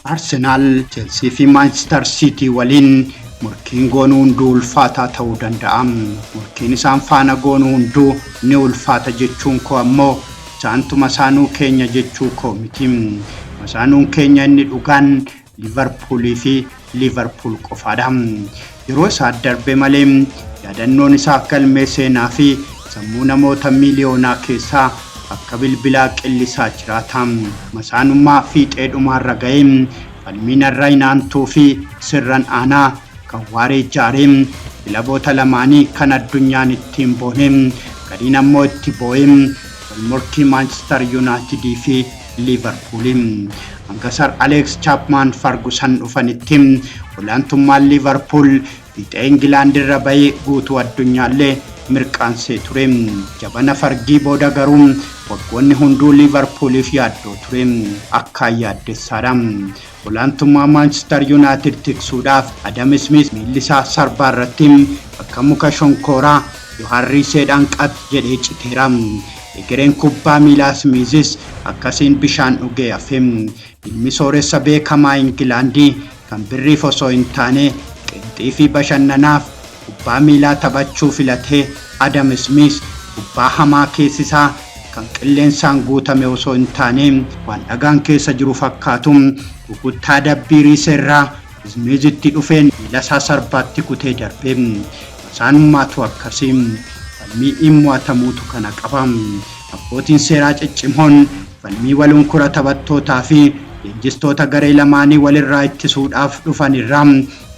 Arsenaal, Chelsii fi Maanchister Siitii waliin murkiin goonuu hunduu ulfaataa ta'uu danda'a. Murkiin isaan faana goonuu hunduu ni ulfaata jechuun koo ammoo isaantu masaanuu keenya jechuu koo miti. Masaanuun keenya inni dhugaan Liivarpuulii fi Liivarpuul qofaadha. Yeroo isaa darbe malee yaadannoon isaa galmee seenaa fi sammuu namoota miiliyoonaa keessaa akka bilbilaa qillisaa jiraata. Masaanummaa fiixee dhumaarra ga'ee falmii narra hinaantuu fi sirran aanaa kan waaree jaaree kilaboota lamaanii kan addunyaan ittiin boone, gariin ammoo itti boo'ee, walmorkii Maanchister Yuunaayitidii fi Liivarpuuli. Hanga Sar Aleeks Chaapmaan Fargusan dhufanitti olaantummaan Liivarpuul fiixee Ingilaand irra bahee guutuu addunyaallee mirqaansee ture. Jabana Fargii booda garuu waggoonni hunduu Liivarpuuliif yaaddoo ture. Akkaan yaaddessaadha. Olaantummaa Maanchister Yuunaayitid tiksuudhaaf Adam Ismiis miilli isaa sarbaa irratti bakka muka shonkooraa Yohaan Riiseedhaan qax jedhee citeera. Egereen kubbaa miilaa Ismiizis akkasiin bishaan dhugee hafe. Ilmi sooressa beekamaa Ingilaandii kan birriif osoo hin taane qinxii fi bashannanaaf kubbaa miilaa taphachuu filatee Adam Ismiis kubbaa hamaa keessisaa kan qilleensaan guutame osoo hin taane waan dhagaan keessa jiru fakkaatu rukuttaa dabbii Riiseerraa Ismiizitti dhufeen miila isaa sarbaatti kutee darbe. Masaanummaatu akkasii. Falmii hin mo'atamuutu kana qaba. Abbootiin seeraa ciccimoon falmii walunkura taphattootaa fi leenjistoota garee lamaanii walirraa ittisuudhaaf dhufan irraa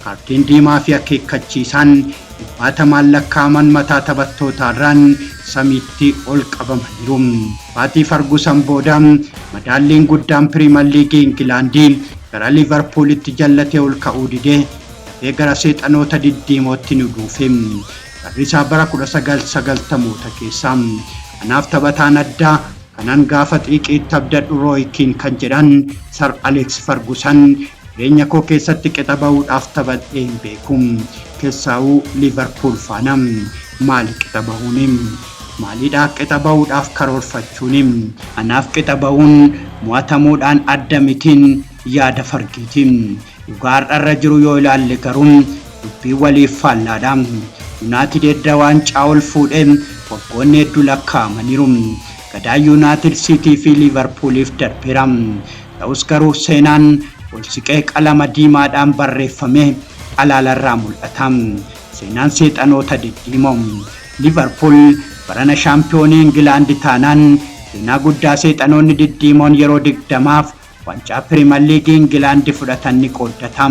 kaartiin diimaa fi akeekkachiisaan dhibbaatamaan lakkaa'aman mataa taphattootaarraan samiitti ol qabamaniiru. Baatii Fargusan booda madaalliin guddaan Piriimer Liigii Ingilaandii gara Liivarpuulitti jallatee ol ka'uu didee dafee gara seexanoota diddiimootti nu duufe. Barri isaa bara 1990moota keessa. Anaaf taphataan addaa kanan gaafa xiiqiitti abdadhu Rooy Kiin kan jedhan Sar Aleeks Fargusan, jireenya koo keessatti qixa bahuudhaaf taphadhee hin beeku. Keessaawuu Liivarpuul faana. Maali qixa bahuuni? Maalidha qixa bahuudhaaf karoorfachuuni? Anaaf qixa bahuun mo'atamuudhaan adda mitiin yaada Fargiiti. Dhugaa har'arra jiru yoo ilaalle garuu dubbiin waliif faallaadha. Yuunaayitid edda waancaa ol fuudhee waggoonni hedduu lakkaa'amaniiru. Gadaan Yuunaayitid Siitii fi Liivarpuuliif darbeera. Ta'us garuu seenaan ol siqee qalama diimaadhaan barreeffame alaalarraa mul'ata. Seenaan seexanoota diddiimoo. Liivarpuul barana shaampiyoonii Ingilaandi taanaan seenaa guddaa seexanoonni diddiimoon yeroo 20f waancaa Piriimer Liigii Ingilaandi fudhatan ni qooddata.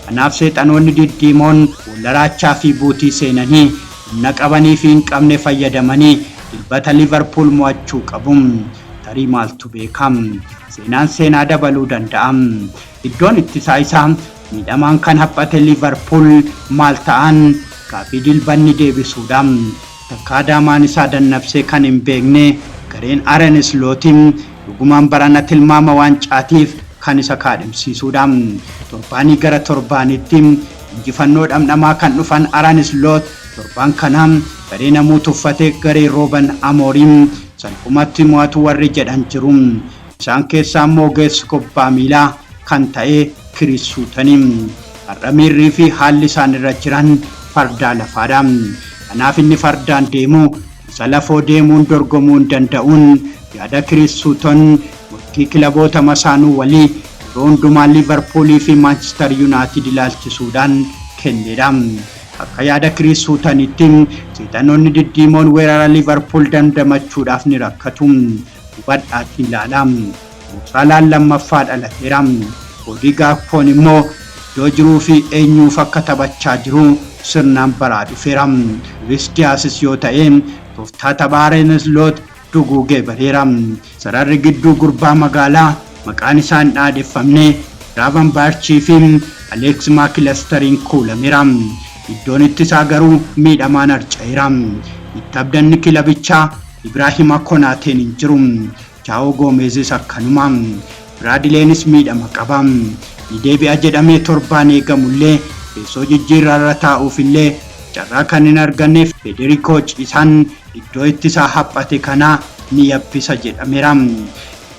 Kanaaf seexanoonni diddiimoon boolla raachaa fi buutii seenanii humna qabanii fi hin qabne fayyadamanii Dilbata Liivarpuul mo'achuu qabu. Tarii maaltu beeka? Seenaan seenaa dabaluu danda'a. Iddoon ittisaa isaa miidhamaan kan haphate Liivarpuul maal ta'an gaaffii Dilbanni deebisuudha. Takkaa daamaan isaa dannabsee kan hin beekne gareen Arne Sloot dhugumaan barana tilmaama waancaatiif kan isa kaadhimsiisuudha. Torbaanii gara torbaanitti injifannoo dhamdhamaa kan dhufan Arne Sloot torbaan kana garee namuu tuffate garee Rooban Amooriim salphumatti mo'atu warri jedhan jiru. Isaan keessaa immoo ogeessi kubbaa miilaa kan ta'e Kiriis Suutani. Har'a miirrii fi haalli isaan irra jiran fardaa lafaadha. Kanaaf inni fardaan deemu isa lafoo deemuun dorgomuu hin danda'uun yaada Kiriis Suuton murtii kilaboota masaanuu walii yeroo hundumaa Liivarpuulii fi Maanchister Yuunaayitid ilaalchisuudhaan kennedha. Akka yaada Kiriis Suutanitti seexanoonni diddiimoon weerara Liivarpuul dandamachuudhaaf ni rakkatu. Hubadhaatii ilaalaa. Mo Saalaan lammaffaa dhalateera. Koodii Gaakpoon immoo iddoo jiruu fi eenyuuf akka taphachaa jiru sirnaan baraa dhufeera. Luwis Diyaasis yoo ta'e tooftaa taphaa Arne Sloot duguugee bareera. Sararri gidduu gurbaa magaalaa maqaan isaa hin dhaadheffamne Giraavan Baarchii fi Aleeks Maakilasteriin kuulameera. Iddoon ittisaa garuu miidhamaan harca'eera. Itti abdanni kilabichaa Ibraahima Konaateen hin jiru. Jaa'oo Goomeezis akkanuma. Biraadileenis miidhama qaba. Ni deebi'a jedhamee torbaan eegamullee teessoo jijjiirraarra taa'uufillee carraa kan hin arganne Federikoo Ciisaan iddoo ittisaa haphate kana ni yabbisa jedhameera.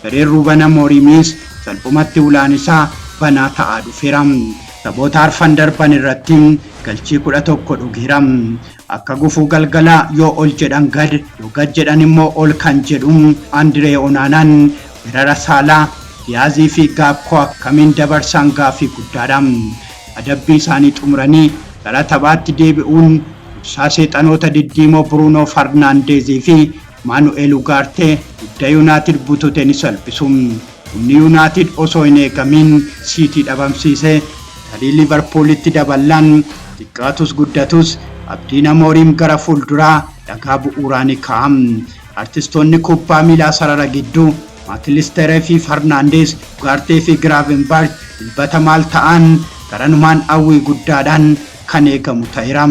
Gareen Ruuban Amooriimiis salphumatti ulaan isaa Banaa ta'aa dhufeera. Taphoota arfan darban irratti galchii 11 dhugeera. Akka gufuu galgalaa yoo ol jedhan gad, yoo gad jedhan immoo ol kan jedhu Andiree Onaanaan weerara Saalaa, Diyaazii fi Gaakpoo akkamiin dabarsan gaaffii guddaadha. Adabbii isaanii xumuranii gara taphaatti deebi'uun dursaa seexanoota diddiimoo Buruunoo Farnaandeezii fi Maanu'eel Ugaartee dugda Yuunaayitid butute ni salphisu. Humni Yuunaayitid osoo hin eegamiin Siitii dhabamsiise tarii Liivarpuulitti daballaan xiqqaatus guddatus abdiin Amooriim gara fuulduraa dhagaa bu'uuraa ni kaa'a. Artistoonni kubbaa miilaa sarara gidduu Maakilisteree fi Farnaandeez, Ugaartee fi Giraavenbarg Dilbata maal ta'an garanumaan hawwii guddaadhaan kan eegamu ta'eera.